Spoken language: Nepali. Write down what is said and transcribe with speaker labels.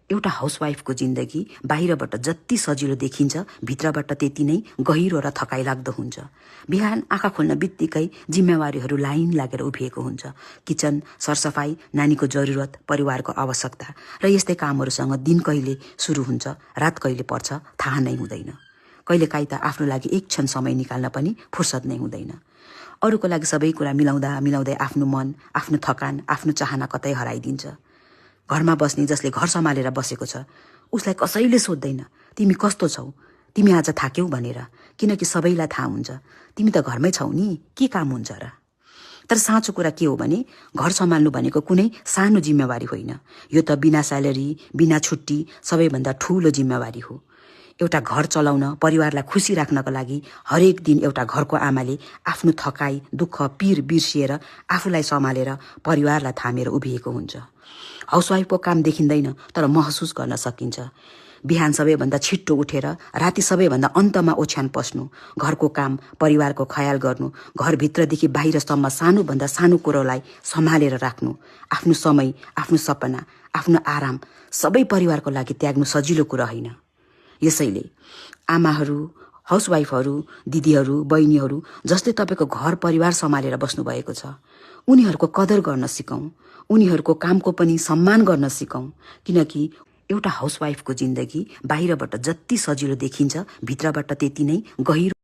Speaker 1: एउटा हाउसवाइफको जिन्दगी बाहिरबाट जति सजिलो देखिन्छ भित्रबाट त्यति नै गहिरो र थकाइलाग्दो हुन्छ। बिहान आँखा खोल्न बित्तिकै जिम्मेवारीहरू लाइन लागेर उभिएको हुन्छ। किचन, सरसफाई, नानीको जरुरत, परिवारको आवश्यकता र यस्तै कामहरूसँग दिन कहिले सुरु हुन्छ, रात कहिले पर्छ थाहा नै हुँदैन। कहिलेकाहीँ त आफ्नो लागि एक क्षण समय निकाल्न पनि फुर्सद नै हुँदैन। अरूको लागि सबै कुरा मिलाउँदै आफ्नो मन, आफ्नो थकान, आफ्नो चाहना कतै हराइदिन्छ। घरमा बस्ने जसले घर सम्हालेर बसेको छ उसलाई कसैले सोध्दैन तिमी कस्तो छौ, तिमी आज थाक्यौ भनेर, किनकि सबैलाई थाहा हुन्छ तिमी त घरमै छौ नि, के काम हुन्छ र। तर साँचो कुरा के हो भने घर सम्हाल्नु भनेको कुनै सानो जिम्मेवारी होइन। यो त बिना स्यालेरी, बिना छुट्टी सबैभन्दा ठूलो जिम्मेवारी हो। एउटा घर चलाउन, परिवारलाई खुसी राख्नको लागि हरेक दिन एउटा घरको आमाले आफ्नो थकाई, दुःख, पीर बिर्सिएर आफूलाई सम्हालेर परिवारलाई थामेर उभिएको हुन्छ। हाउसवाइफको काम देखिँदैन तर महसुस गर्न सकिन्छ। बिहान सबैभन्दा छिट्टो उठेर राति सबैभन्दा अन्तमा ओछ्यान पस्नु, घरको काम, परिवारको ख्याल गर्नु, घरभित्रदेखि बाहिरसम्म सानोभन्दा सानो कुरोलाई सम्हालेर राख्नु, आफ्नो समय, आफ्नो सपना, आफ्नो आराम सबै परिवारको लागि त्याग्नु सजिलो कुरा होइन। यसैले आमाहरू, हाउसवाइफहरू, दिदीहरू, बहिनीहरू जसले तपाईँको घर परिवार सम्हालेर बस्नुभएको छ उनीहरूको कदर गर्न सिकौँ, उनीहरूको कामको पनि सम्मान गर्न सिकौँ। किनकि एउटा हाउसवाइफको जिन्दगी बाहिरबाट जति सजिलो देखिन्छ भित्रबाट त्यति नै गहिरो